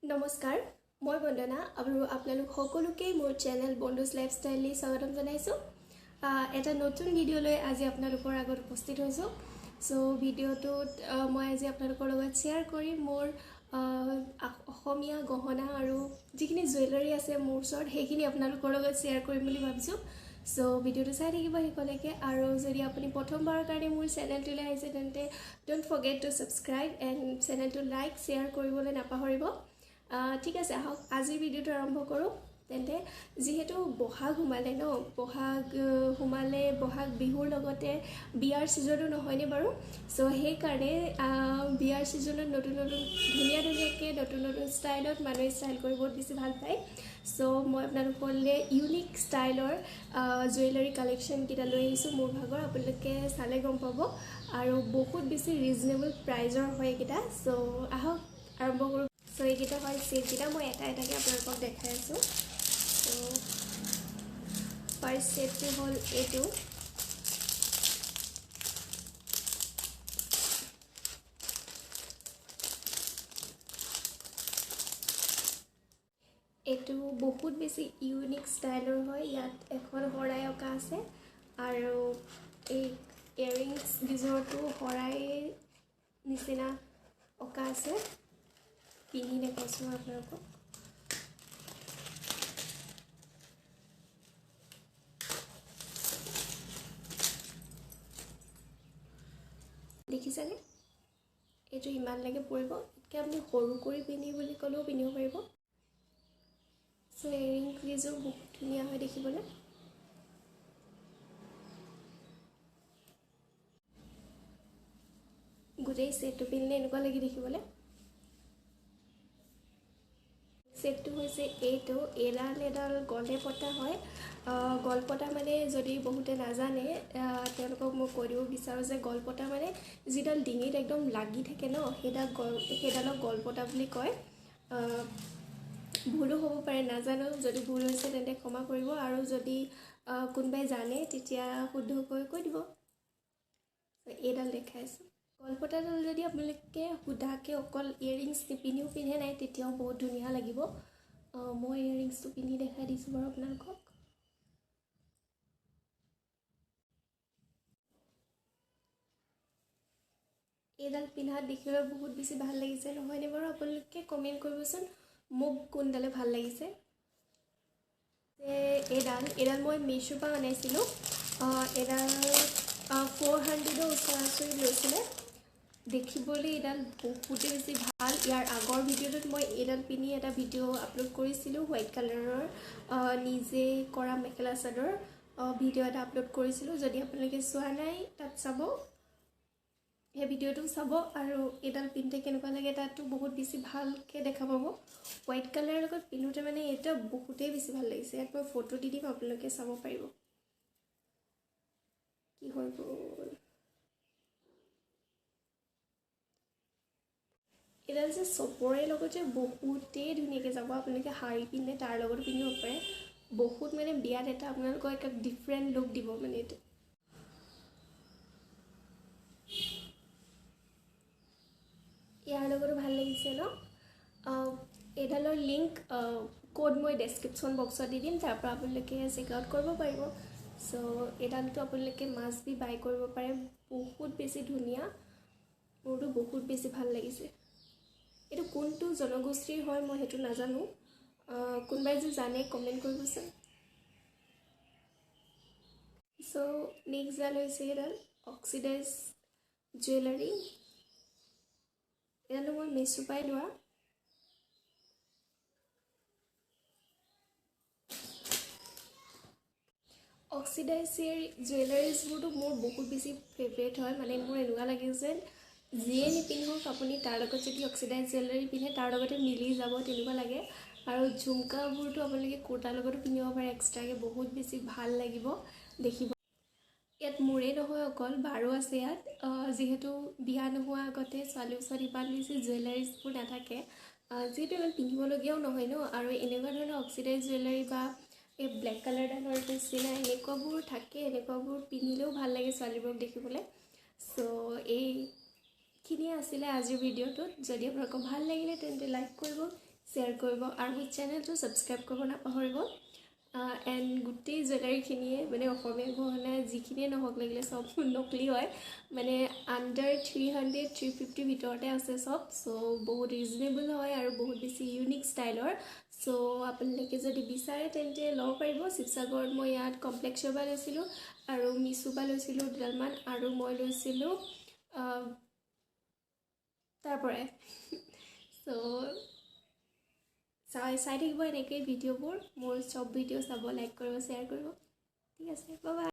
নমস্কাৰ, মই বন্দনা আৰু আপোনালোক সকলোকে মোৰ চেনেল বন্দুজ লাইফষ্টাইললৈ স্বাগতম জনাইছোঁ। এটা নতুন ভিডিঅ' লৈ আজি আপোনালোকৰ আগত উপস্থিত হৈছোঁ। চ' ভিডিঅ'টোত মই আজি আপোনালোকৰ লগত শ্বেয়াৰ কৰিম মোৰ অসমীয়া গহনা আৰু যিখিনি জুৱেলাৰী আছে মোৰ ওচৰত, সেইখিনি আপোনালোকৰ লগত শ্বেয়াৰ কৰিম বুলি ভাবিছোঁ। চ' ভিডিঅ'টো চাই থাকিব শেষলৈকে। আৰু যদি আপুনি প্ৰথমবাৰৰ কাৰণে মোৰ চেনেলটোলৈ আহিছে, তেন্তে don't forget to subscribe and চেনেলটো লাইক শ্বেয়াৰ কৰিবলৈ নাপাহৰিব। ঠিক আছে, আহক আজিৰ ভিডিঅ'টো আৰম্ভ কৰোঁ। তেন্তে যিহেতু বহাগ সোমালে ন, বহাগ সোমালে বহাগ বিহুৰ লগতে বিয়াৰ ছিজনো নহয়নে বাৰু? চ' সেইকাৰণে বিয়াৰ ছিজনত নতুন নতুন ধুনীয়া ধুনীয়াকৈ নতুন নতুন ষ্টাইলত মানুহে ষ্টাইল কৰি বহুত বেছি ভাল পায়। চ' মই আপোনালোকলৈ ইউনিক ষ্টাইলৰ জুৱেলাৰী কালেকশ্যনকেইটা লৈ আহিছোঁ মোৰ ভাগৰ, আপোনালোকে চালে গম পাব। আৰু বহুত বেছি ৰিজনেবল প্ৰাইজৰ হয় এইকেইটা। চ' আহক আৰম্ভ কৰোঁ। চ' এইকেইটা হয় ছেটকেইটা, মই এটা এটাকৈ আপোনালোকক দেখাই আছোঁ। চ' ফাৰ্ষ্ট ছেটটো হ'ল এইটো। এইটো বহুত বেছি ইউনিক ষ্টাইলৰ হয়। ইয়াত এখন শৰাই অঁকা আছে আৰু এই ইয়েৰিংছ কেইযোৰতো শৰাই নিচিনা অঁকা আছে। পিন্ধি দেখাইছোঁ আপোনালোকক। দেখিছেনে? এইটো ইমানলৈকে পৰিব। ইয়াতকৈ আপুনি সৰু কৰি পিন্ধি বুলি ক'লেও পিন্ধিব পাৰিব। চ' ইয়েৰিং কেইযোৰ বহুত ধুনীয়া হয় দেখিবলৈ। গোটেই ছেটটো পিন্ধিলে এনেকুৱা লাগি দেখিবলৈ। ছেটটো হৈছে এইটো। এডাল এডাল গলে পতা হয়। গলপতা মানে যদি বহুতে নাজানে, তেওঁলোকক মই কৈ দিব বিচাৰোঁ যে গলপতা মানে যিডাল ডিঙিত একদম লাগি থাকে ন, সেইডালক গলপতা বুলি কয়। ভুলো হ'ব পাৰে, নাজানো। যদি ভুল হৈছে তেন্তে ক্ষমা কৰিব, আৰু যদি কোনোবাই জানে তেতিয়া শুদ্ধকৈ কৈ দিব। এইডাল দেখাইছোঁ। গলপতাডাল যদি আপোনালোকে সুধাকৈ অকল ইয়েৰিংছ নিপিন্ধিও পিন্ধে নাই, তেতিয়াও বহুত ধুনীয়া লাগিব। মই ইয়েৰিংছটো পিন্ধি দেখাই দিছোঁ বাৰু আপোনালোকক। এইডাল পিন্ধাত দেখিবলৈ বহুত বেছি ভাল লাগিছে নহয়নে বাৰু? আপোনালোকে কমেণ্ট কৰিবচোন মোক কোনডালে ভাল লাগিছে। এইডাল মই মিছোৰ পৰা আনাইছিলোঁ। এইডাল 400 ওচৰা ওচৰি লৈছিলে। দেখিবলৈ এইডাল বহুতেই বেছি ভাল। ইয়াৰ আগৰ ভিডিঅ'টোত মই এইডাল পিন্ধি এটা ভিডিঅ' আপলোড কৰিছিলোঁ, হোৱাইট কালাৰৰ নিজে কৰা মেখেলা চাদৰ ভিডিঅ' এটা আপলোড কৰিছিলোঁ। যদি আপোনালোকে চোৱা নাই তাত চাব, সেই ভিডিঅ'টো চাব। আৰু এইডাল পিন্ধে কেনেকুৱা লাগে তাতো বহুত বেছি ভালকৈ দেখা পাব। হোৱাইট কালাৰৰ লগত পিন্ধোতে মানে এইটো বহুতেই বেছি ভাল লাগিছে। ইয়াত মই ফটো দি দিম, আপোনালোকে চাব পাৰিব। কি হৈ গ'ল এইডাল যে চবৰে লগত যে বহুতেই ধুনীয়াকৈ যাব। আপোনালোকে শাৰী পিন্ধে তাৰ লগতো পিন্ধিব পাৰে। বহুত মানে বিয়াত এটা আপোনালোকৰ এটা ডিফাৰেণ্ট লুক দিব মানে এইটো। ইয়াৰ লগতো ভাল লাগিছে ন? এইডালৰ লিংক ক'ড মই ডেছক্ৰিপশ্যন বক্সত দি দিম, তাৰ পৰা আপোনালোকে চেক আউট কৰিব পাৰিব। চ' এইডালটো আপোনালোকে মাষ্ট বি বাই কৰিব পাৰে, বহুত বেছি ধুনীয়া। মোৰতো বহুত বেছি ভাল লাগিছে। এইটো কোনটো জনগোষ্ঠীৰ হয় মই সেইটো নাজানো, কোনোবাই যদি জানে কমেণ্ট কৰিবচোন। চ' নেক্সটডাল হৈছে এইডাল অক্সিডাইজ জুৱেলাৰী। এইডালো মই মিছোৰ পৰাই লোৱা। অক্সিডাইজ জুৱেলাৰীজবোৰতো মোৰ বহুত বেছি ফেভৰেট হয়। মানে মোৰ এনেকুৱা লাগে যেন যিয়ে নিপিন্ধক আপুনি তাৰ লগত যদি অক্সিডাইজ জুৱেলাৰী পিন্ধে তাৰ লগতে মিলি যাব তেনেকুৱা লাগে। আৰু ঝুমকাবোৰতো আপোনালোকে কুৰ্তাৰ লগতো পিন্ধিব পাৰে এক্সট্ৰাকৈ, বহুত বেছি ভাল লাগিব দেখিব। ইয়াত মোৰেই নহয় অকল বাৰো আছে ইয়াত। যিহেতু বিয়া নোহোৱা আগতে ছোৱালীৰ ওচৰত ইমান বেছি জুৱেলাৰীজবোৰ নাথাকে, যিহেতু ইমান পিন্ধিবলগীয়াও নহয় ন। আৰু এনেকুৱা ধৰণৰ অক্সিডাইজ জুৱেলাৰী বা এই ব্লেক কালাৰডালৰ নিচিনা এনেকুৱাবোৰ থাকে, এনেকুৱাবোৰ পিন্ধিলেও ভাল লাগে ছোৱালীবোৰক দেখিবলৈ। চ' এইখিনিয়ে আছিলে আজিৰ ভিডিঅ'টোত। যদি আপোনালোকৰ ভাল লাগিলে তেন্তে লাইক কৰিব, শ্বেয়াৰ কৰিব আৰু মোৰ চেনেলটো ছাবস্ক্ৰাইব কৰিব নাপাহৰিব। এণ্ড গোটেই জুৱেলাৰীখিনিয়ে, মানে অসমীয়া গহনা যিখিনিয়ে নহওক লাগিলে, চব নকলি হয়। মানে আণ্ডাৰ 300, 350ৰ ভিতৰতে আছে চব। চ' বহুত ৰিজনেবল হয় আৰু বহুত বেছি ইউনিক ষ্টাইলৰ। চ' আপোনালোকে যদি বিচাৰে, তেন্তে ল'ব পাৰিব। শিৱসাগৰত মই ইয়াত কমপ্লেক্সৰ পৰা লৈছিলোঁ আৰু মিছোৰ পৰা লৈছিলোঁ দুডালমান আৰু মই লৈছিলোঁ তাৰ পৰাই। চ' চাই চাই থাকিব এনেকেই ভিডিঅ'বোৰ। মোৰ চব ভিডিঅ' চাব, লাইক কৰিব, শ্বেয়াৰ কৰিব। ঠিক আছে, বাই।